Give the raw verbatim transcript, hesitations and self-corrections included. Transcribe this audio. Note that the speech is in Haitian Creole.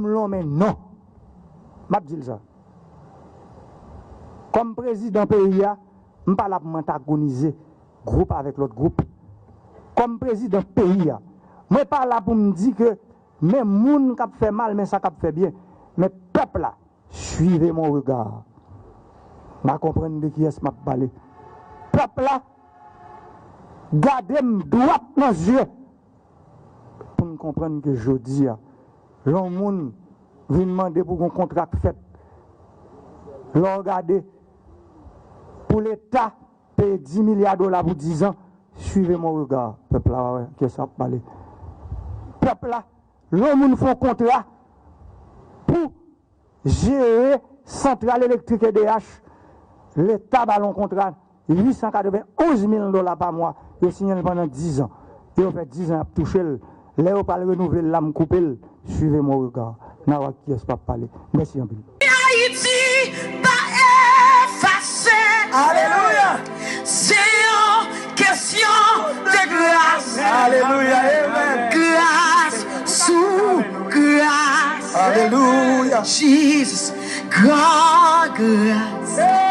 lonmen non. M ap di l sa. Kòm prezidan peyi a, m pa la pou m antagonize gwoup avèk lòt gwoup. Kòm prezidan peyi a, mwen pa la pou m di ke men moun k ap fè mal, men sa k ap fè byen. Men pèp la, suivez mon regard. N a konprann de kiyès m ap pale. Pèp la, gade m dwat nan zye pou n konprann ke jodi a, lè yon moun vin mande pou gon kontra k fèt, lè w gade pou Leta peye dis milya dola pou diz an, suivez mon regard. Pèp la, wè, kiyès ap pale. Pèp la, lè yon moun fè yon kontra pou jere santral elektrik E D H, Leta ba l yon kontra uit san katrevenn onz mil dola pa mwa. Yo siyen l pandan diz an. E yo fè diz an y ap touche l. Lè yo pral renouvle l la, m koupe l. Suivez mon regard. N a wè kiyès p ap pale. Mèsi anpil. Ayiti pa efase. Alelouya. Se yon kesyon de gras. Alelouya. Amen. Gras sou gras. Alelouya. Jesus, grand gras.